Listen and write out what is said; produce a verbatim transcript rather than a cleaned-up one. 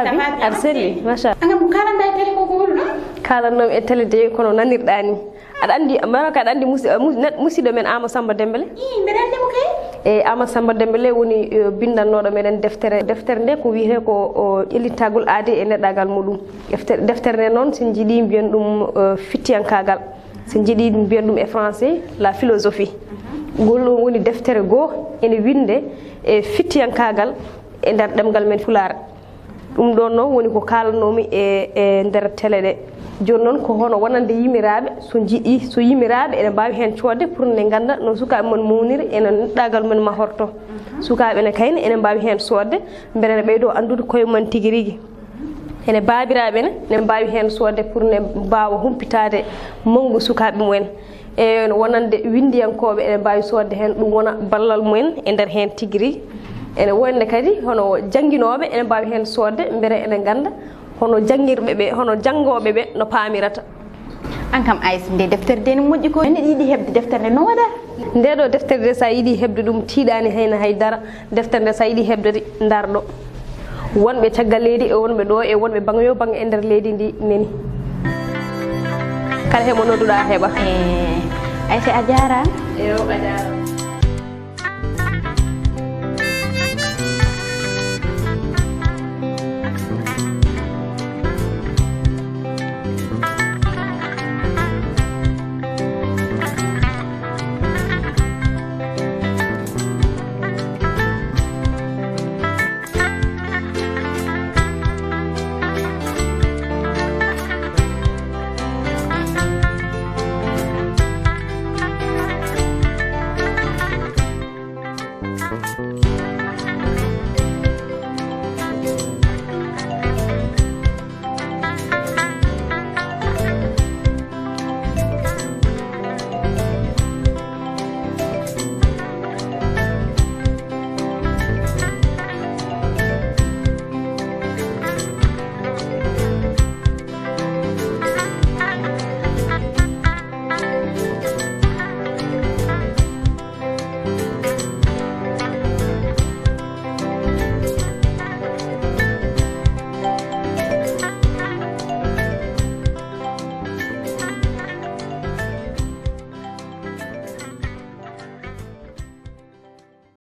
Aɗa selli, machallah. An kam ko kalanɗa e télé ko, ko honno? Kalannomi e télé de kono nanirɗa ni. Aɗa anndi, mara ka aɗa anndi musi-, mus-, neɗ-, musiɗɗo men Ama Samba Dembele? Ii, mbeɗa anndi mo kay. E Ama Samba Dembele woni, eh, binndannooɗo meɗen deftere. Deftere nde ko wiyetee ko, o, ƴellitagol aade e neɗɗaagal muɗum. Deftere, deftere nde noon, so en njiɗi mbiyen ɗum, eh, fittiyankaagal. So en njiɗi ɗum mbiyen ɗum e français, la philosophie. Ngol ɗum woni deftere goo ene winnde e fittiyankaagal e nder ɗemngal men Pulaar. Ɗum ɗoon noon woni ko kaalanoomi e, e nder télé ɗe. Jooni noon ko hono wonande yimiraaɓe, so njiɗi, so yimiraaɓe ene mbaawi heen coodde pour ne ngannda no sukaaɓe mon mawniri, ene neɗɗaagal men mahorto. Sukaaɓe ne kayne ene mbaawi heen soodde, mbele ene ɓeydoo anndude koye mum tigi rigi. Ene baabiraaɓe ne, ene mbaawi heen soodde pour ne mbaawa humpitaade mawngu sukaaɓe mumen. E wonande winndiyankooɓe ene mbaawi soodde heen, ɗum wona ballal mumen e nder heen tigi rigi. Ene wonde kadi hono jannginooɓe ene mbaawi heen soodde, mbele ene ngannda hono janngirɓe ɓe, hono janngooɓe ɓe no paamirata. An kam, Aïssa, nde deftere de ne moƴƴi ko. Neɗɗo yiɗi heɓde deftere nde, no waɗa? Nde ɗo deftere de, so a yiɗi heɓde ɗum, tiiɗaani hay na hay dara. Deftere nde, so a yiɗi heɓde de, ndaar ɗo. Wonɓe caggal leydi e wonɓe ɗo e wonɓe baŋ yo baŋ e nder leydi ndi neni. Kala he mo nodduɗa, a heɓa. Eh, Aïssa, a jaaraama. Eyo, a jaaraama.